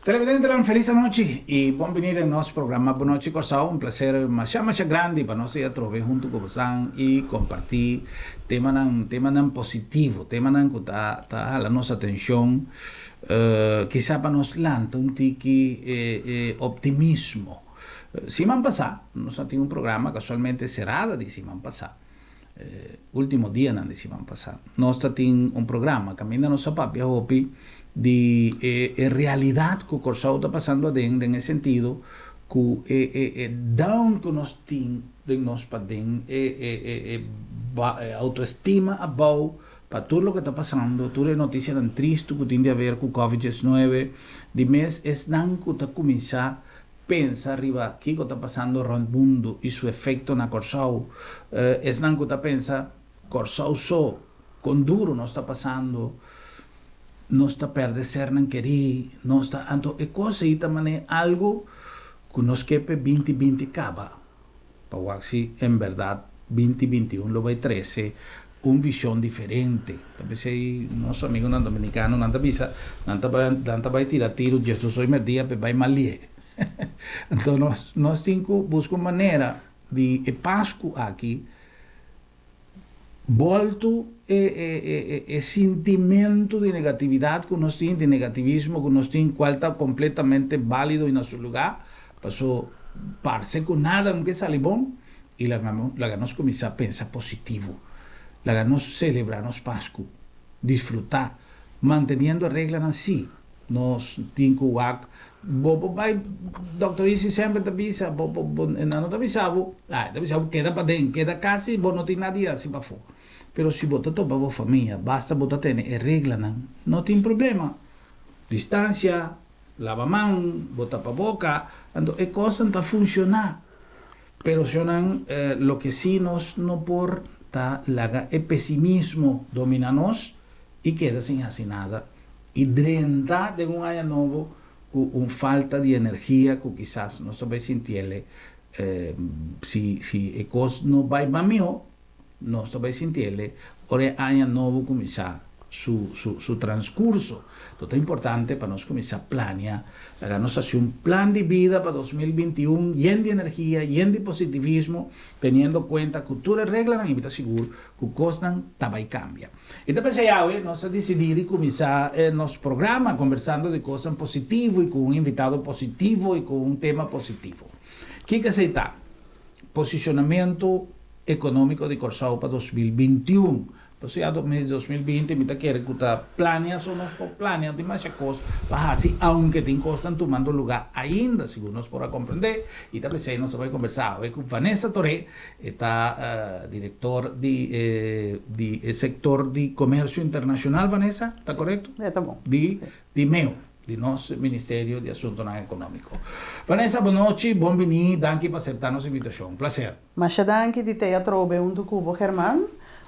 Televidentenan, felis anochi i bon bini den nos programa Bon Nochi Kòrsou. Un plaser masha masha grandi pa nos ei atrobe huntu ku bosan i kompartí temanan, temanan positivo, temanan ku ta ta hala nos atenshon, kisa pa nos lanta un tiki e e optimismo. Siman pasá nos a tin un programa kasualmente serada di siman pasá. Ultimo dianan di siman pasá nos ta tin un programa kaminda nos a papia hopi di e e realidat ku Kòrsou ta pasando aden den e sentido ku e e e down ku nos tin den nos paden e e e e e autoestima abou pa tur loke ta pasando, tur e notisianan tristu ku tin di haber ku Covid 19, di mes esnan ku ta kuminsá Pensa riba kiko ta pasando rònt mundu i su efekto na Kòrsou. Esnan ku ta pensa Kòrsou so, kon duru nos ta pasando, nos ta pèrdè sernan kerí, nos ta, anto e kos ei ta manera algu ku nos ke p'e binti binti kaba. Pa wak si en bèrdat 2021 lo bai trese un vishon diferente. Ta p'esei nos amigunan dominikano nan ta bisa nan ta bai nan ta bai tira tiru diesdos oi merdia p'e bai malié. Anto nos nos tin ku buska un manera di e Pasku aki boltu e e e e sintimentu di negatividat ku nos tin, di negativismo ku nos tin, kual ta kompletamente bálido i na su lugá, paso parse ku nada no ke sali bon. I laga laga nos kuminsá pensa positivo. Laga nos selebrá nos Pasku, disfrutá, manteniendo e reglanan sí. Nos tin ku wak, bo por bai, Dòkter Isi semper ta bisa, bo bo bo nan no ta bisa bo, ah e ta bisa bo keda paden, keda kasi bo no tin nada di hasi pafó. Pero si bo ta topa bo famia, basta bo ta tene e reglanan, no tin problema. Distansia, laba man, bo tapa boka, anto e kosnan ta funshoná. Pero shonnan, loke sí nos no por ta laga e pesimismo domina nos i keda sin hasi nada i drenta den un aña nobo ku un falta di energia ku kisas nos ta bai sintiele si si e kos no bai mas mihó. Nos ta bai sinti el ora e aña nobo kuminsá su su su transkurso. Lo ta importante pa nos kuminsá plania, laga nos hasi un plan di bida pa 2021 yen di energia, yen di positivismo, teniendo kuenta ku tur e reglanan i mi ta sigur ku kosnan ta bai kambia. I ta p'esei awe nos a disidí di kuminsá nos programa kombersando di kosnan positivo i ku un invitado positivo i ku un tema positivo. Kiko esei ta? Posicionamento economico di Corsou pa 2021. Pasobra ya 2020 mi ta kere cu ta plania so nos por plania, no tin masha cos pa haci aunke tin cosnan tumando lugar ainda segun nos por a comprende y ta pesey nos a bay conversa awe cu Vanessa Toré, e ta director di di e sector di comercio internacional. Vanessa, ta corecto? E ta bon. Di di meo. Di nos Ministerio di Asuntonan Ekonómiko. Vanessa, bon nochi, bon biní, danki pa aseptá nos invitashon. Un plaser. Masha danki di t'ei atrobe huntu ku bo, German.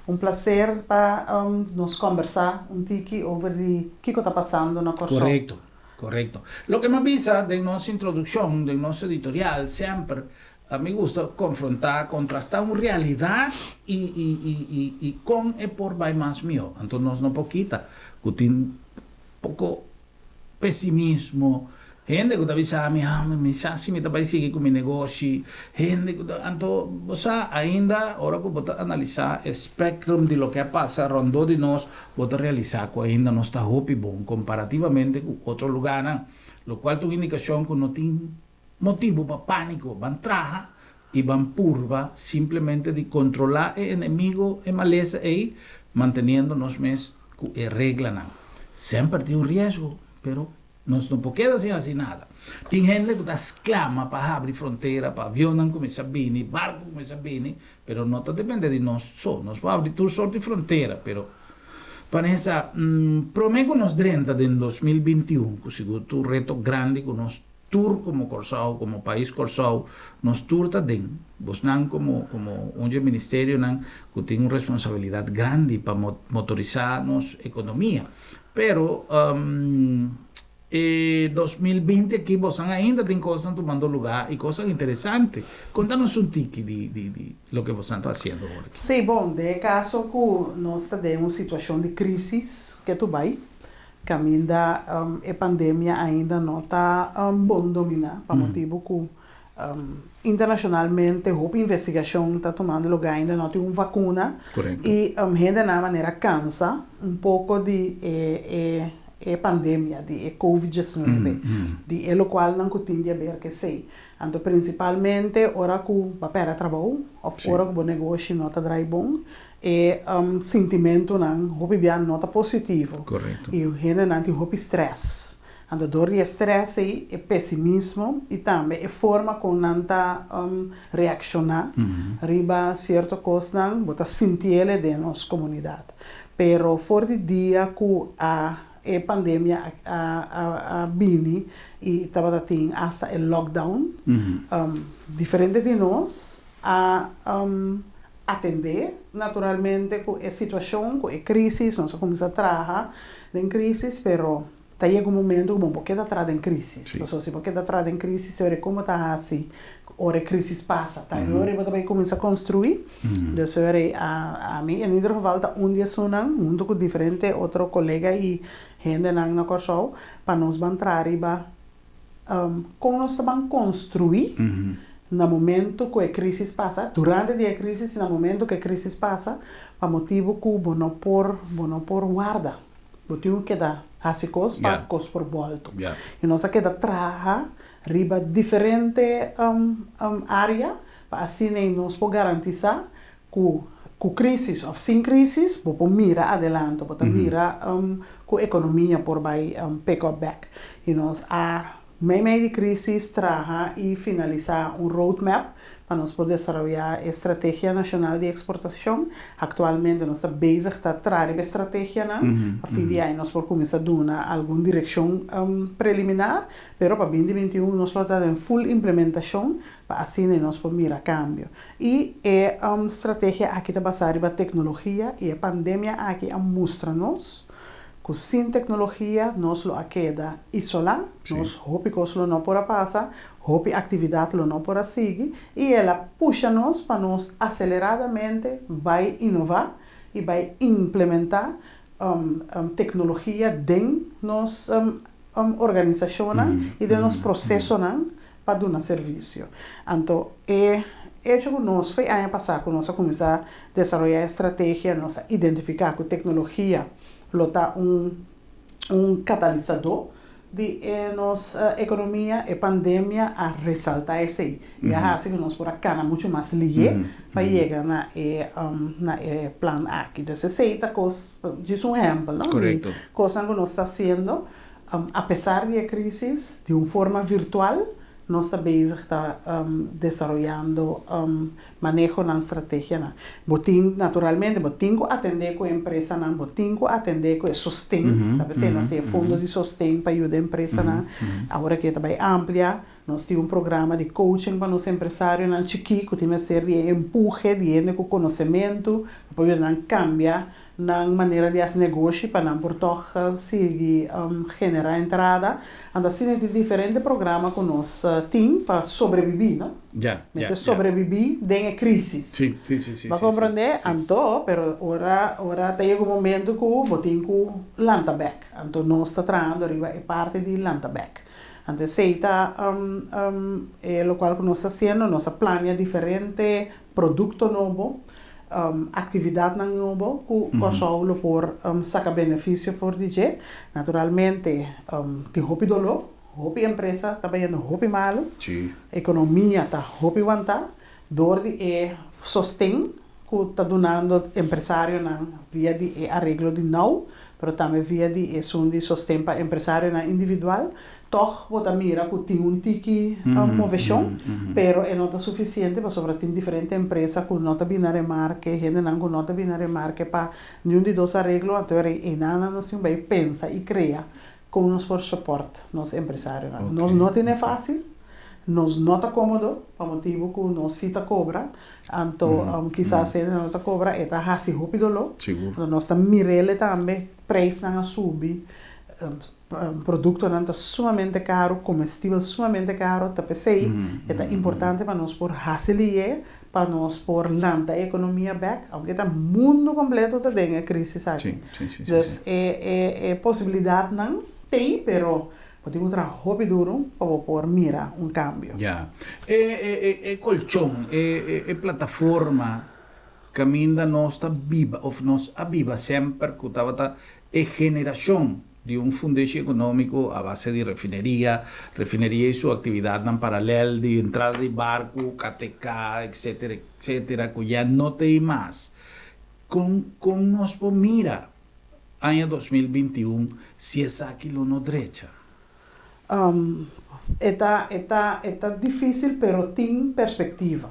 Un plaser pa nos kòmbersá un tiki over di kiko ta pasando na Kòrsou. Korekto, korekto. Loke mi a bisa den nos introdukshon, den nos editorial, semper a mi gusta konfrontá, kontrastá un realidat i i i i i kon e por bai mas mihó. Anto nos no por kita ku tin Poko pesimismo, hende ku ta bisa mi, ah, mi sa si mi ta bai sigui ku mi negoshi, hende ku ta, anto bo sa ainda ora ku bo ta analisá e spectrum di loke a pasa rondó di nos, bo ta realisá ku ainda nos ta hopi bon komparativamente ku otro lugánan, lokual ta un indikashon ku no tin motibu pa pániko, ban traha i ban purba simplemente di kontrolá e enemigo, e malesa ei, manteniendo nos mes ku e reglanan. Semper tin un riesgo, pero nos no por keda sin hasi nada. Tin hende ku ta sklama pa habri frontera, pa avionnan kuminsá bini, barku kuminsá bini, pero no ta depende di nos so. Nos por habri tur sort di frontera, pero Vanessa, promé ku nos drenta den 2021, ku sigur ta un reto grandi ku nos Tur komo Kòrsou, komo pais Kòrsou, nos tur ta den. Bosnan komo komo un dje ministerionan ku tin un responsabilidat grandi pa motorisá nos ekonomia. Pero e 2020 aki bosnan ainda tin kosnan tumando lugá i kosnan interesante. Konta nos un tiki di di di loke bosnan ta hasiendo awor aki. Sí, bon, den e kaso ku nos ta den un situashon di krísis ke tu bai. Kaminda e pandemia ainda no ta bon dominá pa motibu ku internashonalmente hopi investigashon ta tumando lugá, ainda no tin un vakuna i hendenan manera kansa un poko di e e pandemia di e covid 19, di e lokualnan ku tin di aber ku esei. Anto prinsipalmente ora ku bo a pèrdè trabou òf ora ku bo negoshi no ta drai bon, e sintimentunan hopi bia no ta positivo. I hendenan tin hopi strès. Anto dor di e strès ei, e pesimismo i tambe e forma kon nan ta reakshoná riba sierto kosnan, bo ta sintiel den nos komunidat. Pero for di dia ku a e pandemia a bini i tabata tin asta e lockdown, diferente di nos a atendé naturalmente ku e situashon, ku e krísis. Nos a kuminsá traha den krísis, pero ta yega un momento ku bo no por keda traha den krísis. Pasobra si bo keda traha den krísis, e ora kon bo ta hasi ora e krísis pasa? Ta e ora bo ta bai kuminsá konstruí. Dus e ora ami en ieder geval ta un di esunnan huntu ku diferente otro kolega i hendenan na Kòrsou pa nos ban traha riba kon nos ta ban konstruí na momento ku e krísis pasa, durante di e krísis i na momento ku e krísis pasa, pa motibu ku bo no por bo no por warda. Bo tin ku keda hasi kos pa kos por bòltu. I nos a keda traha riba diferente área pa asina ei nos por garantisá ku ku krísis òf sin krísis bo por mira adelanto, bo ta mira ku ekonomia por bai pick up bèk. I nos a meimei di krísis traha i finalisá un roadmap pa nos por desaroyá e Strategia Nashonal di Eksportashon. Aktualmente nos ta bezig ta traha riba e strategianan. Pa fin di aña nos por kuminsá duna algun direkshon preliminar, pero pa binti 21 nos lo ta den full implementashon pa asina nos por mira kambio. I e strategia aki ta basá riba teknologia i e pandemia aki a mustra nos ku sin teknologia nos lo a keda isolá, nos hopi kos lo no por a pasa, hopi aktividat lo no por a sigui i el a pusha nos pa nos aseleradamente bai inová i bai implementá teknologia den nos organisashonnan i den nos prosesonan pa duna servisio. Anto e echo ku nos foi aña pasá ku nos a kuminsá desaroyá e strategia, nos a identifiká ku teknologia lo ta un un katalisadó di e nos ekonomia, e pandemia a resaltá esei i a hasi ku nos por a kana muchu mas lihé pa yega na e na e plan aki. Dus esei ta kos, djis un ehèmpel, no, di kosnan ku nos ta hasiendo. Apesar di e crisis, di un forma virtual nos ta bezig ta desaroyando manehonan, strategianan. Bo tin, naturalmente, bo tin cu atende cu e empresanan, bo tin cu atende cu e sosten, ta pesey nos tin e fondo di sosten pa yuda empresanan. Awor aki e ta bay amplia, nos tin un programa di coaching pa nos empresarionan chikí cu tin mester di e empuhe di hende cu conocemento pa por yuda nan cambia nan manera di hasi negoshi pa nan por tòg sigui generá entrada. Anto asina tin diferente programa ku nos tin pa sobrebibí, no? Mester sobrebibí den e krísis. Bo a komprondé? Anto, pero ora ora ta yega un momento ku bo tin ku lanta bèk. Anto nos ta trahando riba e parti di lanta bèk. Anto esei ta e lokual ku nos ta hasiendo. Nos a plania diferente produkto nobo, aktividatnan nobo ku Kòrsou lo por saka benefisio for di dje. Naturalmente tin hopi doló, hopi empresa ta bayendo hopi malu, ekonomia ta hopi wantá dor di e sosten ku ta dunando empresarionan via di e areglo di now, pero tambe via di esun di sosten pa empresarionan individual. Tòg bo ta mira ku tin un tiki moveshon, pero e no ta sufisiente pasobra tin diferente empresa ku no ta bini na remarke, hendenan ku no ta bini na remarke pa niun di dos areglo, anto e rei einan nos tin bai pensa i krea kon nos por sopòrt nos empresarionan. Nos no tene fásil, nos no ta kómodo pa motibu ku nos si ta kobra, anto kisas hende no ta kobra, e ta hasi hopi doló, anto nos ta mir'el tambe preisnan a subi. Produktonan ta sumamente karu, komestibel sumamente karu, ta p'esei e ta importante pa nos por hasi lié. pa nos por lanta e ekonomia bèk, aunke ta mundu kompleto ta den e krisis aki. Dus e posibilidatnan t'ei, pero bo tin ku traha hopi duru pa bo por mira un kambio. Ya. E kolchon, e plataforma kaminda nos ta biba òf nos a biba semper ku tabata e generashon di un fundeshi ekonómiko a base di refineria, refineria i su aktividatnan paralèl di entrada di barku, KTK, etsetera, etsetera, ku ya no ta ei mas. Kon kon nos por mira aña 2021 si esaki lo no drecha? E ta e ta e ta difísil pero tin perspektiva.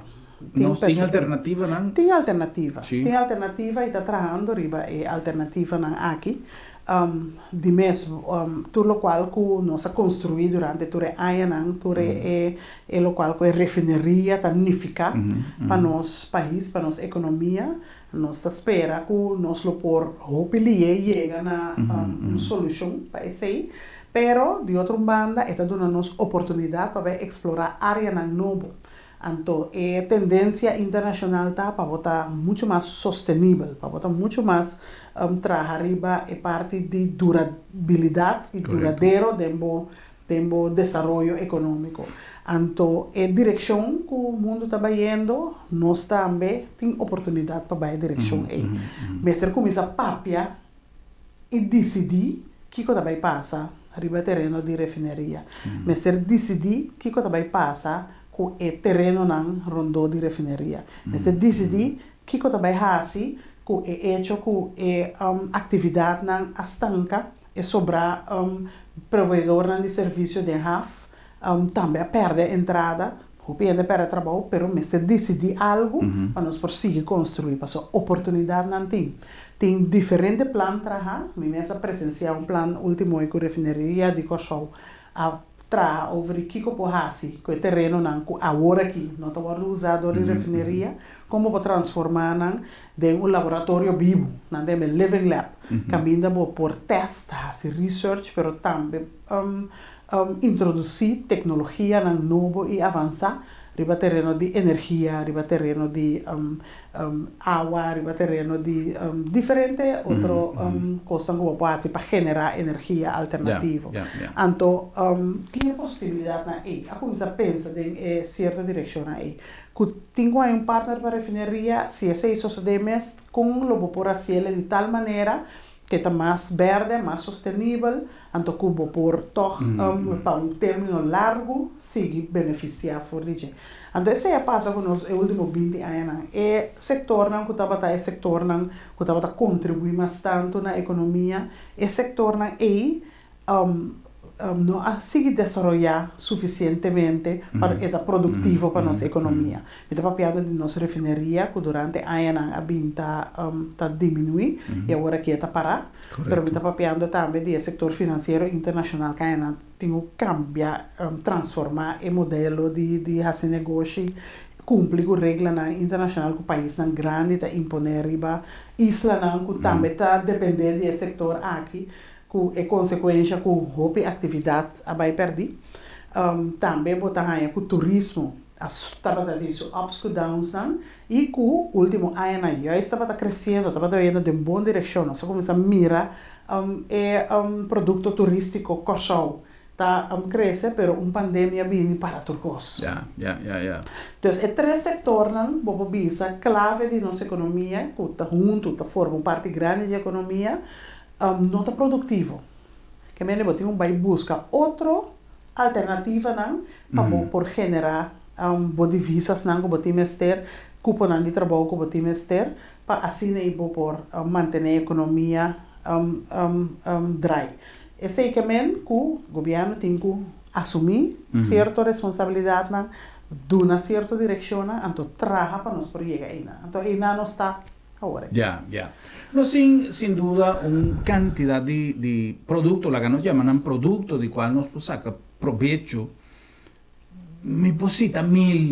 Nos tin alternativanan? Tin alternativa. Tin alternativa i ta trahando riba e alternativanan aki. Di mes tur lokual ku nos a konstruí durante tur e añanan, tur e e lokual ku e refineria ta nifiká pa nos pais, pa nos ekonomia, nos ta spera ku nos lo por hopi lié yega na un solushon pa esei. Pero, di otro un banda, e ta duna nos oportunidat pa bai eksplorá áreanan nobo. Anto, e tendensia internashonal ta pa bo ta muchu mas sostenibel, pa bo ta muchu mas traha riba e parti di durabilidat i duradero den bo den bo desaroyo ekonómiko. Anto, e direkshon ku mundu ta bayendo, nos tambe tin oportunidat pa bai e direkshon ei. Mester kuminsá papia i disidí kiko ta bai pasa riba e tereno di refineria. Mester disidí kiko ta bai pasa ku e terenonan rondó di refineria. Mester disidí kiko ta bai hasi ku e echo ku e aktividatnan a stanka, e sobrá proveedornan di servisio den haf tambe a pèrdè entrada. Hopi hende pèrdè trabou, pero mester disidí algu pa nos por sigui konstruí, pasobra oportunidatnan tin. Tin diferente plan traha, mi mes a presensiá un plan último ei ku Refineria di Kòrsou a traha over di kiko por hasi ku e terenonan ku awor aki no ta wòrdu usá dor di refineria, kon bo por transformá nan den un laboratorio bibu, nan ta yama e living lab, kaminda bo por tèst, hasi research, pero tambe Introdusí teknologianan nobo i avansá riba tereno di energia, riba tereno di awa, riba tereno di diferente otro kosnan ku bo por hasi pa generá energia alternativo. Anto tin e posibilidatnan ei. A kuminsá pensa den e sierto direkshonnan ei. Ku tin ku hay un partner pa refineria, si esei sosodé mes, kon lo bo por hasiel di tal manera Ke ta mas bèrdè, mas sostenibel, anto ku bo por tòg pa un término largu sigui benefisiá for di dje. Anto esei a pasa ku nos e último binti añanan. E sektornan ku tabata e sektornan ku tabata kontribuí mas tantu na ekonomia, e sektornan ei no a sigui desaroyá sufisientemente pa e ta produktivo pa nos ekonomia. Mi ta papiando di nos refineria ku durante añanan a bin ta ta diminuí i awor aki e ta pará. Pero mi ta papiando tambe di e sektor finansiero internashonal ku añanan tin ku kambia, transformá e modelo di di hasi negoshi, kumpli ku reglanan internashonal ku paisnan grandi ta imponé riba islanan ku tambe ta dependé di e sektor aki. Ku e konsekuensha ku hopi aktividat a bai pèrdí. Tambe bo ta haña ku turismo a tabata den su ups ku downsnan i ku último añanan juist tabata kresiendo, tabata bayendo den bon direkshon. Nos a kuminsá mira e produkto turístiko Kòrsou ta krese, pero un pandemia bini para tur kos. Dus e tres sektornan bo por bisa klave di nos ekonomia ku ta huntu ta forma un parti grandi di ekonomia. No ta produktivo. Ke mende bo tin un bai buska otro alternativanan pa bo por generá bo divisasnan ku bo tin mester, kuponan di trabou ku bo tin mester, pa asina ei bo por mantené ekonomia drai. Esei ke men ku gobièrnu tin ku asumí sierto responsabilidatnan, duna sierto direkshonnan, anto traha pa nos por yega einan. Anto einan nos ta. Awor. Ya, ya. Nos tin sin duda un cantidad di di producto, laga nos yama nan producto di cual nos por saca probecho. Mi por cita mil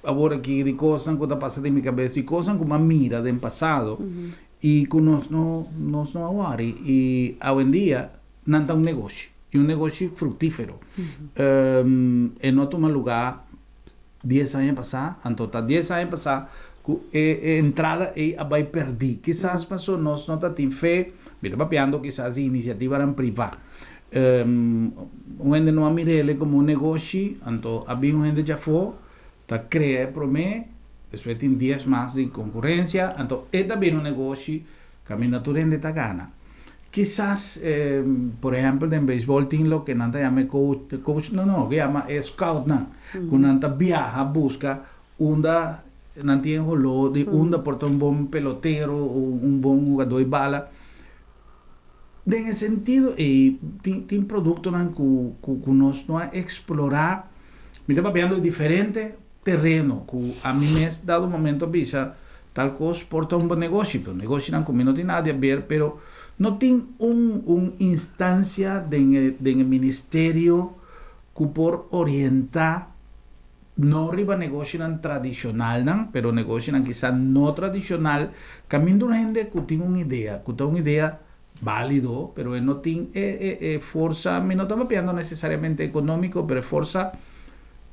awor aki di cosnan cu ta pasa den mi cabeza y cosnan cu mi a mira den pasado y cu nos no nos no a wori y awendia nan ta un negoshi y un negoshi fructifero. E no a tuma lugar. 10 aña pasá, anto ta 10 aña pasá ku e entrada ei a bai pèrdí. Kisas pasó nos no tin fe, mi ta papiando kisas di inisiativanan privá. Un hende no a mir'é komo un negoshi, anto a bin un hende djafó, ta krea promé, despues tin 10 mas di konkurensia, anto e ta bin un negoshi, kaminda tur hende ta gana. Kisas, por ehèmpel, den beisbòl tin loke nan ta yama coach, coach no, no, ku yama scout nan, ku nan ta biaha buska unda nan tin holó di unda por ta un bon pelotero, un bon hugadó di bala. Den e sentido ei, tin produktonan ku nos no a eksplorá. Mi ta papiando di diferente tereno ku ami mes dado momento a bisa tal kos por ta un bon negoshi, pero negoshinan ku mi no tin nada di haber, pero no tin un instansia den e ministerio ku por orientá no riba negoshinan tradishonalnan, pero negoshinan kisas no tradishonal, kaminda un hende ku tin un idea, ku ta un idea válido, pero e no tin e forsa, mi no ta papiando nesesariamente ekonómiko, pero e forsa,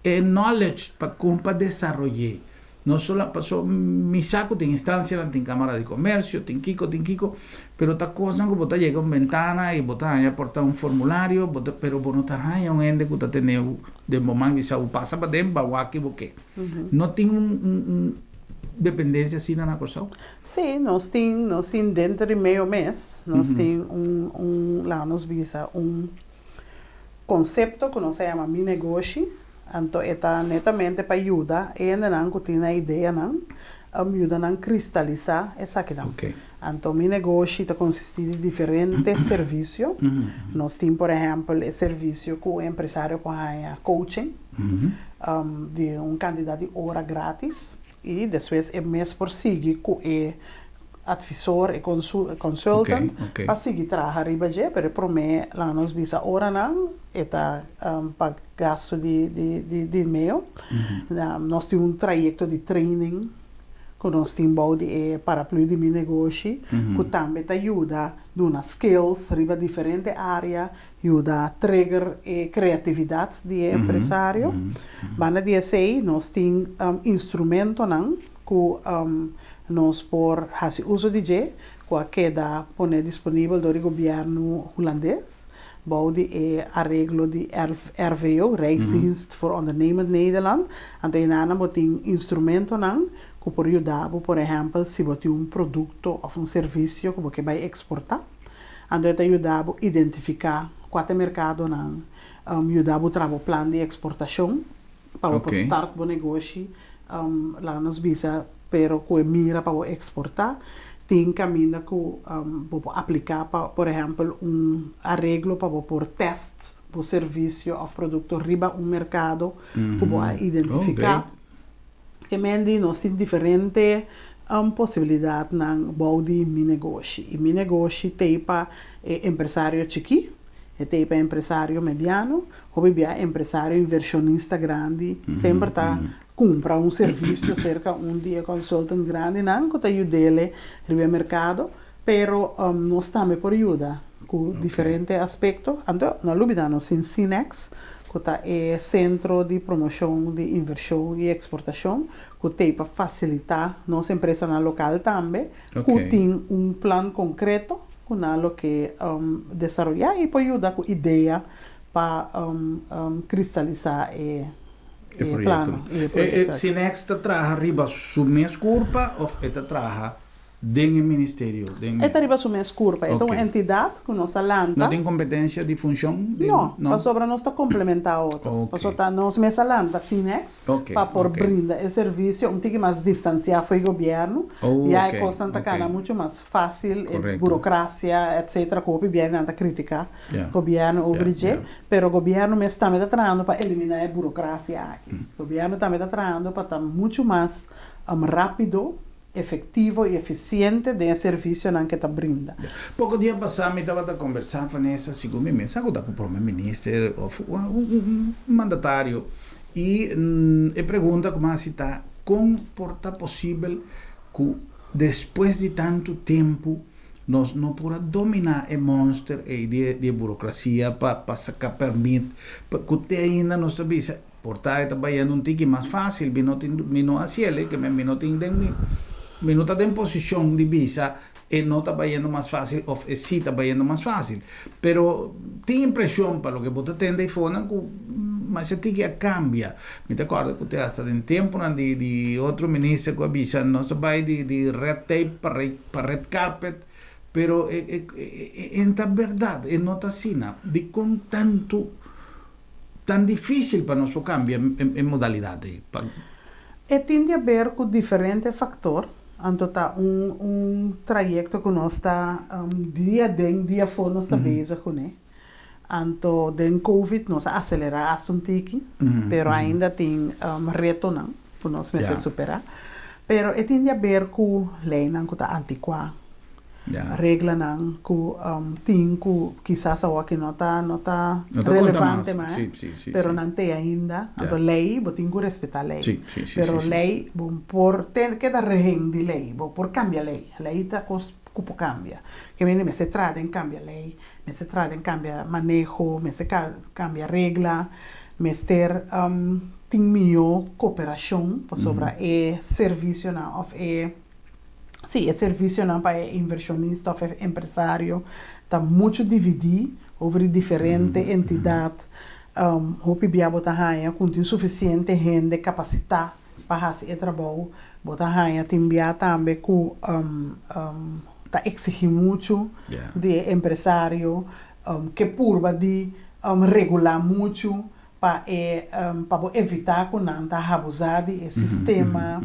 e knowledge pa kon pa desaroy'é. No solo, paso mi sa ku tin instansianan, tin Kámara di Komersio, tin kiko, tin kiko, pero ta kosnan ku bo ta yega un bentana i bo ta haña por ta un formulario, bo ta, pero bo no ta haña un hende ku ta tene den bo man bisa bo pasa paden, ba wak bo ke. No tin un dependensia asina na Kòrsou? Sí, nos tin denter di MEO mes, nos tin un, laga nos bisa, un konsepto ku nos ta yama Mi Negoshi, anto e ta netamente pa yuda hendenan ku tin ideanan, yuda nan kristalisá esakinan. Anto Mi Negoshi ta konsistí di diferente servisio. Nos tin, por ehèmpel, e servisio ku empresario por haña coaching di un kantidat di ora gratis i despues e mes por sigui ku e advisor, e consultant, pa sigui traha riba dje, pero e promé, laga nos bisa, oranan e ta pa gasto di MEO. Nos tin un trayekto di training ku nos tin bou di e paraplu di Mi Negoshi, ku tambe ta yuda duna skills riba diferente área, yuda trigger e kreatividat di e empresario. Banda di esei nos tin instrumentonan ku nos por hasi uso di dje, ku a keda pone disponibel dor di gobièrnu hulandes, bou di e areglo di RVO, Rijksdienst voor Ondernemend Nederland. Anto einan bo tin instrumentonan ku por yuda bo, por ehèmpel, si bo tin un produkto òf un servisio ku bo ke bai eksportá. Anto e ta yuda bo identifiká kua ta e merkadonan, yuda bo traha bo plan di eksportashon pa bo por start bo negoshi, laga nos bisa, pero ku e mira pa bo eksportá. Tin kaminda ku bo por apliká pa, por ehèmpel, un areglo pa bo por tèst bo servisio òf produkto riba un merkado ku bo a identifiká. Ke men di nos tin diferente posibilidatnan bou di Mi Negoshi. I Mi Negoshi t'ei pa e empresario chikí, e t'ei pa empresario mediano, hopi bia empresario invershonista grandi semper ta kumpra un servisio serka un di e consultant grandinan ku ta yud'é riba e merkado, pero nos tambe por yuda ku diferente aspekto. Anto no lubidá nos tin CINEX, ku ta e sentro di promoshon di invershon i eksportashon, ku t'ei pa fasilitá nos empresanan lokal tambe ku tin un plan konkreto ku nan lo ke desaroyá i por yuda ku idea pa kristalisá e E proyekto. E CINEX ta traha riba su mes kurpa òf e ta traha den e ministerio? E ta riba su mes kurpa. E ta un entidat ku nos a lanta. No tin kompetensia di funshon? No, pasobra nos ta komplementá otro. Pasobra ta nos mes a lanta CINEX pa por brinda e servisio un tiki mas distansiá for e gobièrnu. Ya e kosnan ta kana muchu mas fásil, e burokrasia etsetera ku hopi biaha nan ta kritiká gobièrnu over di dje. Pero gobièrnu mes tambe ta trahando pa eliminá e burokrasia aki. Gobièrnu tambe ta trahando pa ta muchu mas rápido, efektivo i efisiente den e servisionan ke ta brinda. Poko dia pasá mi tabata kombersá, Vanessa, segun mi mesa ku ta ku prome minister òf un mandatario i e pregunta ku mi a hasi ta kon por ta posibel ku despues di tantu tempu nos no por a dominá e monster ei di e burokrasia pa saka pèrmit ku te ainda nos ta bisa. Por ta e ta bayendo un tiki mas fácil, mi no tin, mi no haciele, ke men mi no tin den mi, mi no ta den posicion di bisa e no ta bayendo mas fácil of e si ta bayendo mas fácil. Pero tin impresion pa loke bo ta tende eifonan ku masha tiki a cambia. Mi ta corda ku te hasta den temponan di di otro minister ku a bisa nos a bay di di red tape pa pa red carpet, pero e e e e ta berdad, e no ta asina. Dikon tantu Tan difícil pa nos por cambia e modalidad ei? Pa. E tin di haber cu diferente factor, anto ta un un trayecto cu nos ta dia den dia afo nos ta bezig cune. Anto den covid nos a acelera hasta un tiki, pero ainda tin retonan cu nos mester supera. Pero e tin di haber cu leynan cu ta anticua. Reglanan ku tin ku kisas awoki no ta no ta relevante mas, pero nan te ainda. Anto lei bo tin ku respetá lei. Pero lei bo por ten keda rehen di lei, bo por kambia lei. Lei ta kos ku por kambia. Ke mende mester traha den kambia lei, mester traha den kambia maneho, mester kambia regla, mester tin mihó koperashon pasobra e servisionan òf e. Sí, e servicionan pa e inversionista of e empresario ta mucho dividí over di diferente entidad. Hopi bia bo ta haña ku no tin sufisiente hende kapasitá pa hasi e trabou. Bo ta haña tin bia tambe ku ta eksigí muchu di e empresario, ke purba di regulá muchu pa e pa bo evitá ku nan ta habuzá di e sistema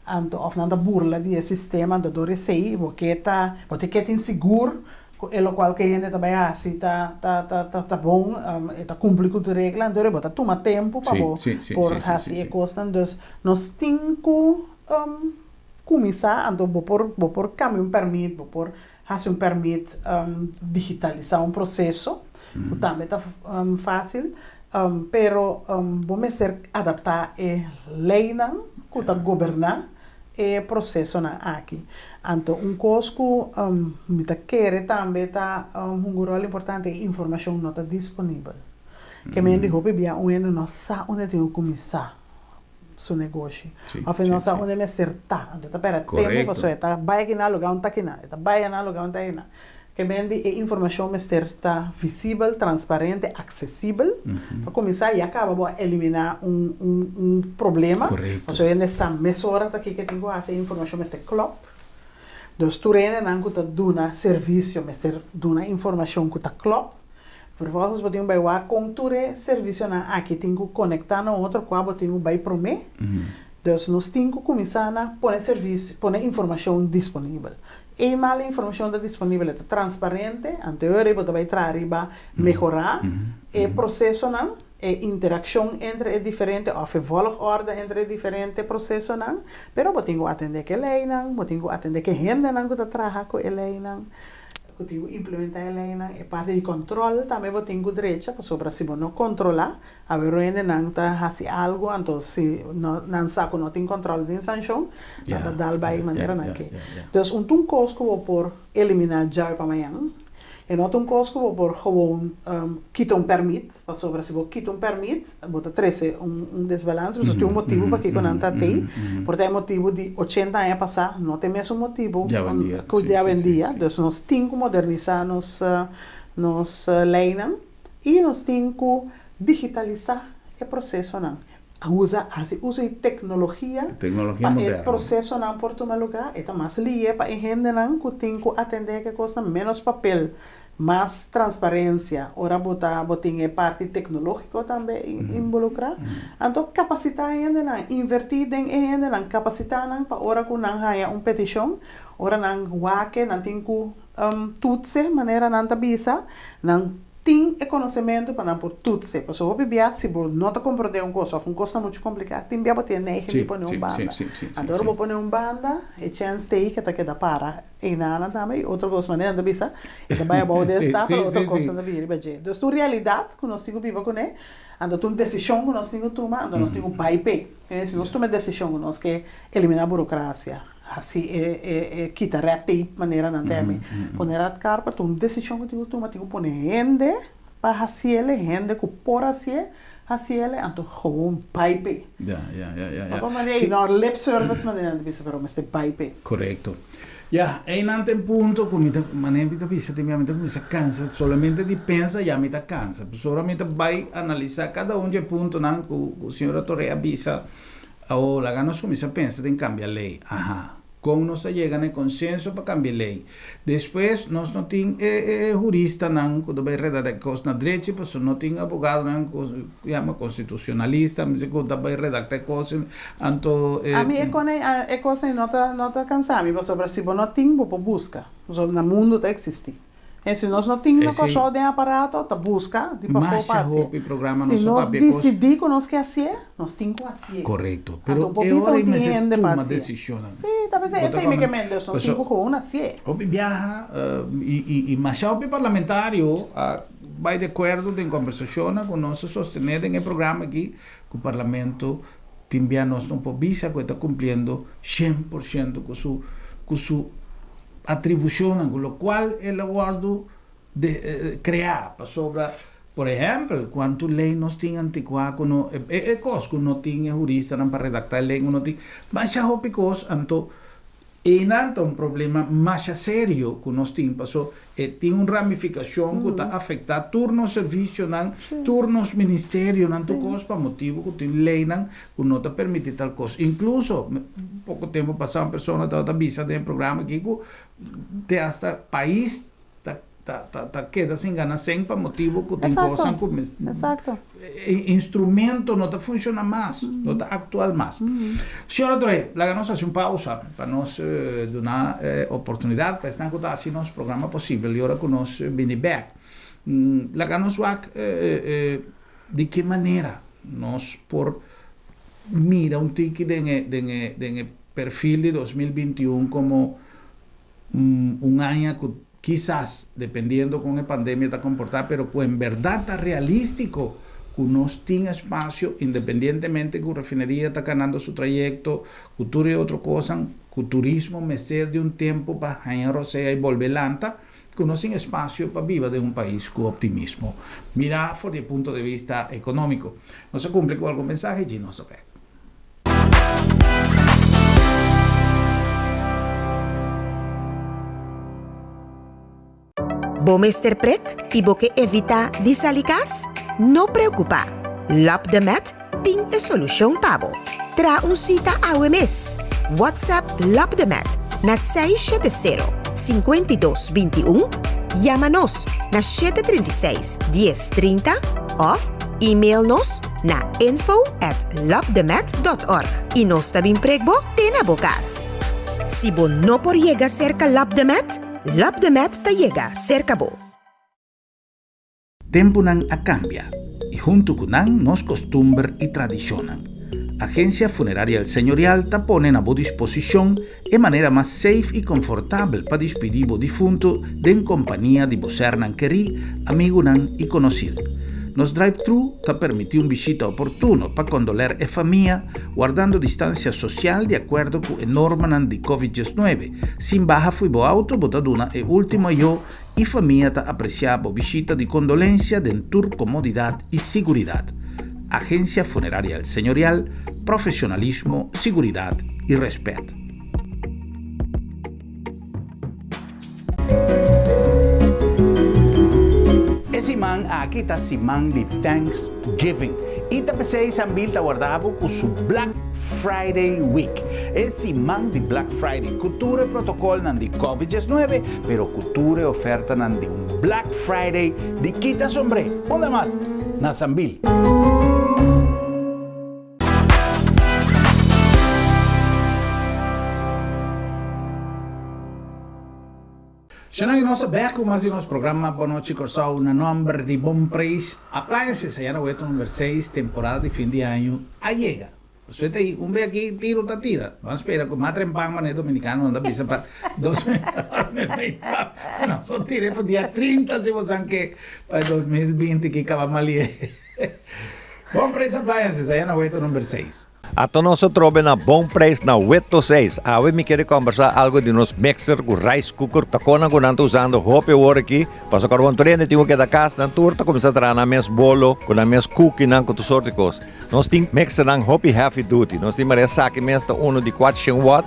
anto òf nan ta burla di e sistema anto dor esei bo ke ta bo te ke tin sigur ku e lokual ku e hende ta bai hasi ta ta ta ta ta bon e ta kumpli ku tur regla anto bo ta tuma tempu pa bo por hasi e kosnan dus nos tin ku kuminsá anto bo por bo por kambia un pèrmit bo por Hasi un pèrmit digitalisá un proseso, ku tambe ta fásil, pero bo mester adaptá e leinan ku ta goberná e prosesonan aki. Anto un kos ku mi ta kere tambe ta hunga un ròl importante, e informashon no ta disponibel. Ke men di hopi bia un hende no sa unda tin ku kuminsá. su negoshi. Of e no sa unda e mester ta. Anto e ta perde tempo pasobra e ta bai aki na luga un ta aki na, e ta bai na luga un ta aki na. Ke men di e informashon mester ta visibel, transparente, aksesibel. Pa kuminsá ya kaba bo a eliminá un un un problema. Pasobra hende sa mesora ta kiko e tin ku hasi, e informashon mester klòp. Dus tur hendenan ku ta duna servisio mester duna informashon ku ta klòp. Vervolgens bo tin ku bai wak kon tur e servisionan aki tin ku konektá na otro kua bo tin ku bai promé. Dus nos tin ku kuminsá na pone servisio, pone informashon disponibel. Eenmaal e informashon ta disponibel e ta transparente, anteor bo ta bai traha riba mehorá e prosesonan, e interakshon entre e diferente òf e volgorde entre e diferente prosesonan, pero bo tin ku atendé ku e leinan, bo tin ku atendé ku e hendenan ku ta traha ku e leinan. Ku tin ku implementá e leinan, e parti di kòntròl tambe bo tin ku drecha, pasobra si bo no kontrolá, awe ruendenan ta hasi algu, anto si no nan sa ku no tin kòntròl tin sanshon, nan ta dal bai manera nan ke. Dus un ta un kos ku bo por eliminá djawe pa mañan, e no ta un kos ku bo por gewoon kita un pèrmit, pasobra si bo kita un pèrmit, bo ta trese un desbalans, pasobra tin un motibu pakiko nan ta tei, por ta e motibu di ochenta aña pasá no ta e mesun motibu ku di awendia, dus nos tin ku modernisá nos nos leinan i nos tin ku digitalisá e prosesonan, usa hasi uso di teknologia pa e prosesonan por tuma lugá, e ta mas lihe pa e hendenan ku tin ku atendé ke kosnan, ménos papel. Mas transparencia ora bo ta bo tin e parti tecnologico tambe involucra. Anto capacita e hendenan, inverti den e hendenan, capacita nan pa ora cu nan haya un peticion, ora nan wak nan tin cu toetsen manera nan ta bisa, nan tin e conocemento pa nan por toetsen. Pasobra hopi bia si bo no ta comprende un cos of un cos ta mucho complica, tin bia bo tin e neiging di pone un banda. Anto ora bo pone un banda e chens ta ei ke ta keda para. Einanan tambe y otro cos manera nan ta bisa e ta bay abou den stapel otro cos nan ta bini riba dje. Dus ta un realidad cu nos tin cu biba cune, anto ta un decision cu nos tin cu tuma, anto nos tin cu bay p'e. Si nos tuma e decision cu nos ke elimina burocracia, haci e e e kita red tape manera nan ta yama, pone red carpet, ta un decision cu tin cu tuma, tin cu pone hende pa haciele, hende cu por hacié. Hasiele anto gewoon bai p'e. Ya, ya, ya, ya, ya. Bo manera ei no lip service manera nan ta bisa pero mester bai p'e. Korekto. Ya, einan ta e punto ku mi ta, manera mi ta bisa tin bia mi ta kuminsá kansa solamente di pensa ya mi ta kansa. Pasobra mi ta bai analisá kada un dje puntonan ku ku señora Torre a bisa. Awor laga nos kuminsá pensa den kambia lei. Aha. Kon nos ta yega na e konsenso pa kambia e lei? Despues nos no tin e e huristanan ku ta bai redakta e kos na drechi pasobra no tin abogadonan ku yama konstitushonalista mi si ku ta bai redakta e kos anto e. Ami e kon ei e kos ei no ta no ta kansa mi pasobra si bo no tin bo por buska pasobra na mundu ta eksistí. En si nos no tin na Kòrsou den aparato, ta buska di pafó pa hasié. Si nos disidí ku nos ke hasié, nos tin ku hasié. Korekto. Anto bo bisa un tin hende pa hasié. Sí, ta p'esei esei mi ke mente, nos tin ku gewoon hasié. Hopi biaha i masha hopi parlamentario a bai di akuerdo den kombersashonnan ku nos a sostené den e programa aki ku parlamento tin bia nos no por bisa ku e ta kumpliendo 100% ku su ku su atribushonnan ku lokual el a wòrdu kreá pasobra por ehèmpel kuantu lei nos tin antikuá ku no e kos ku no tin e huristanan pa redaktá e lei ku no tin masha hopi kos anto einan ta un problema masha serio ku nos tin paso e tin un ramifikashon ku ta afektá tur nos servisionan tur nos ministerionan tur kos pa motibu ku tin leinan ku no ta permití tal kos. Inkluso, poko tempu pasá un persona tabata bisa den e programa aki ku te asta pais ta ta ta ta keda sin gana sèn pa motibu ku tin kosnan ku e instrumento no ta funshoná mas, no ta aktual mas. Señora Troy, laga nos hasi un pausa pa nos duna oportunidat pa esnan ku ta hasi nos programa posibel i ora ku nos bini bèk laga nos wak Di ki manera nos por mira un tiki den e den e den e perfil di 2021 komo un aña ku kisas, dependiendo kon e pandemia ta komportá, pero ku en bèrdat ta realístiko ku nos tin espasio independientemente ku refineria ta kanando su trayekto, ku tur e otro kosnan, ku turismo mester di un tempu pa haña rosea i bolbe lanta. Ku no sin espasio pa biba den un pais ku optimismo mirá for di e punto de bista ekonómiko. Nos a kumpli ku algun mensahe dji nos a bek. Bo mester prek i bo ke evitá di sali kas? No preokupá! Lap de Met tin e solushon pa bo. Traha un sita awe mes! WhatsApp Lap de Met na 670 52 21, yama nos na 736 10 30 òf email nos na info at lapdemet.org i nos ta bin prek bo te na bo kas. Si bo no por yega serka Lap de Met, Lap de Met ta yega serka bo. Tempunan a kambia i huntu ku nan nos kostumber i tradishonnan. Agensia Funeraria El Señorial ta pone na bo disposishon e manera mas safe i konfortabel pa dispidí bo difuntu den kompania di bo sernan kerí, amigunan i konosir. Nos drive-thru ta permití un bishita oportuno pa kondoler e famia, wardando distansia sosial di akuerdo ku e normanan di Covid 19. Sin baha fui bo auto bo ta duna e último ayó I famia ta apresiá bo bishita di kondolensia den tur komodidat i siguridat. Agensia Funeraria El Señorial, profesionalismo, siguridat i rèspèt. E siman aki ta siman di Thanksgiving i ta p'esei Sambil ta warda bo ku su Black Friday Week. E siman di Black Friday ku tur e protokolnan di Covid 19, pero ku tur e ofertanan di un Black Friday di kita sombré. Unda mas? Na Sambil. Shana i nos ta bek ku mas di nos programa Bon Nochi Kòrsou na nòmber di Bon Preis Appliances. Ayá na Weto number seis, temporada di fin di año a yega. Pasobra ta un be aki tiro ta tira. Ban spera ku mas trempan manera dominikanonan ta bisa pa 2020. Nos por tira e for dia 30 si bo san ke pa 2020 ki kaba malie. Bon Preis Appliances, ayá na Weto number seis. Ato nos atrobe na Bon Prijs na Weto 6. Awe mi kere kombersá algo di nos mixer ku rice cooker. Ta konan ku nan ta usando hopi awor aki. Pasobra kòrda bon tur hende tin ku keda kas, nan tur ta kuminsá traha nan mes bolo ku nan mes kukinan ku tur sort di kos. Nos tin mixernan hopi heavy duty. Nos tin mara esaki mes ta unu di kuatshen watt.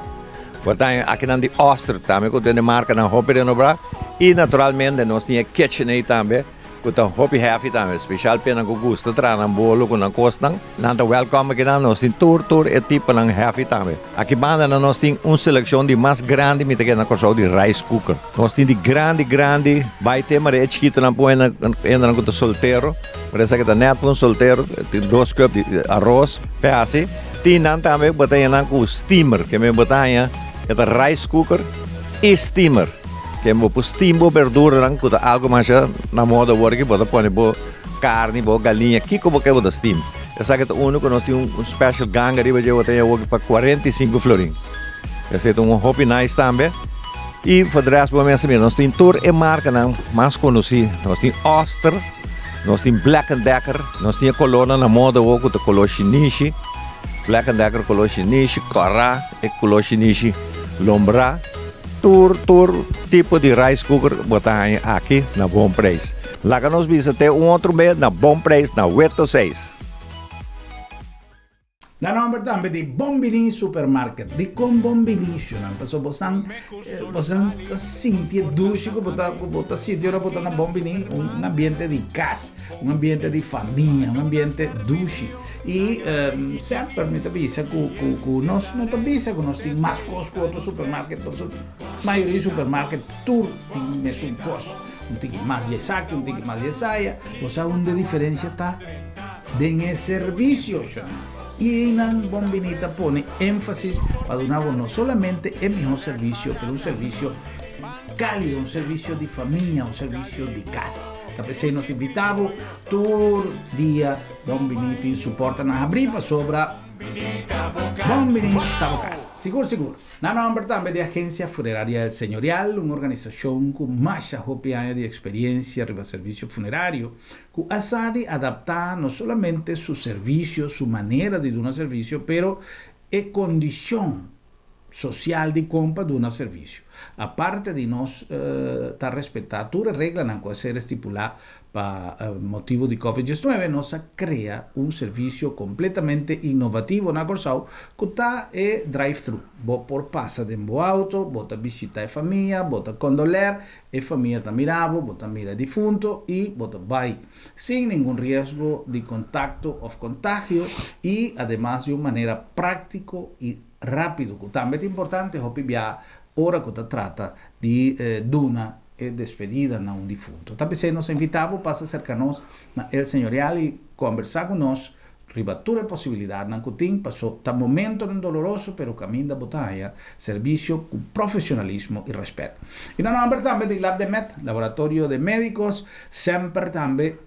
Bo ta haña akinan di Oster tambe ku tene markanan hopi renobrá. I naturalmente nos tin e KitchenAid tambe. Ku ta hopi hefi tambe, spesial p'e nan ku gusta traha nan bolo ku nan kosnan, nan ta wèlkòm aki nan. Nos tin tur tur e tiponan hefi tambe. Aki banda nan nos tin un selekshon di mas grandi mi ta kere na Kòrsou di rice cooker. Nos tin di grandi grandi bai te mara e chikitonan pon hendenan ku ta soltero, por esaki ta nèt pa un soltero, tin dos kùp di aros p'e hasi. Tin nan tambe bo ta haña nan ku steamer, ke men bo ta haña e ta rice cooker i steamer. Ken bo por steam bo berduranan ku ta algu masha na moda awor aki, bo ta pone bo karni, bo galiña, kiko bo ke bo ta steam. Esaki ta unu ku nos tin un special ganga riba dje, bo ta haña awor pa 45 florin. Esei ta un hopi nice tambe. I for de rest bo mes a mira, nos tin tur e markanan mas konosí. Nos tin Oster, nos tin Black and Decker, nos tin e kolornan na moda awor ku ta kolor shinishi, Black and Decker kolor shinishi, kòrá e kolor shinishi lombrá. Tur tur tipo di rice cooker bo ta haña aki na bon prijs. Laga nos bisa te un otro bes na bon prijs na Weto 6. Na nomber tambe di Bon Bini Supermarket. Dikon Bon Bini shunan? Pasobra bosan bosan ta sinti e dushi ku bo ta ku bo ta sinti ora bo ta na Bon Bini, un ambiente di kas, un ambiente di famia, un ambiente dushi. I semper mi ta bisa ku ku ku nos no ta bisa ku nos tin mas kos ku otro supermarket pasobra mayoria di supermarket tur tin mesun kos. Un tiki mas di esaki, un tiki mas di esaya. Bo sa unda e diferensia ta? Den e servisio, shon. I einan Bon Bini ta pone énfasis pa duna bo no solamente e mihó servisio, pero un servisio kálido, un servisio di famia, un servisio di kas. Ta p'esei nos invitá bo tur dia. Bon Bini tin su portanan habrí pasobra Bon Bini ta bo kas. Sigur sigur. Na nòmber tambe di Agencia Funeraria El Señorial, un organisashon ku masha hopi aña di eksperiencia riba servisio funerario, ku a sa di adaptá no solamente su servisio, su manera di duna servisio, pero e kondishon sosial di kon pa duna servisio. Aparte di nos ta respetá tur e reglanan ku a ser estipulá pa motibu di Covid 19, nos a krea un servisio kompletamente inovativo na Kòrsou ku ta e drive-thru. Bo por pasa den bo outo, bo ta bishita e famia, bo ta kondoler, e famia ta mira bo, bo ta mira e difunto i bo ta bai sin ningun riesgo di kontakto òf kontagio i ademas di un manera práktiko i rápido ku tambe ta importante hopi bia ora ku ta trata di duna e despedida na un difunto. Ta p'esei nos a invitá bo pasa serka nos na El Señorial i kombersá ku nos riba tur e posibilidatnan ku tin paso ta momentonan doloroso pero kaminda bo ta haña servisio ku profesionalismo i rèspèt. I na nòmber tambe di Labdemed, Laboratorio de Médicos, semper tambe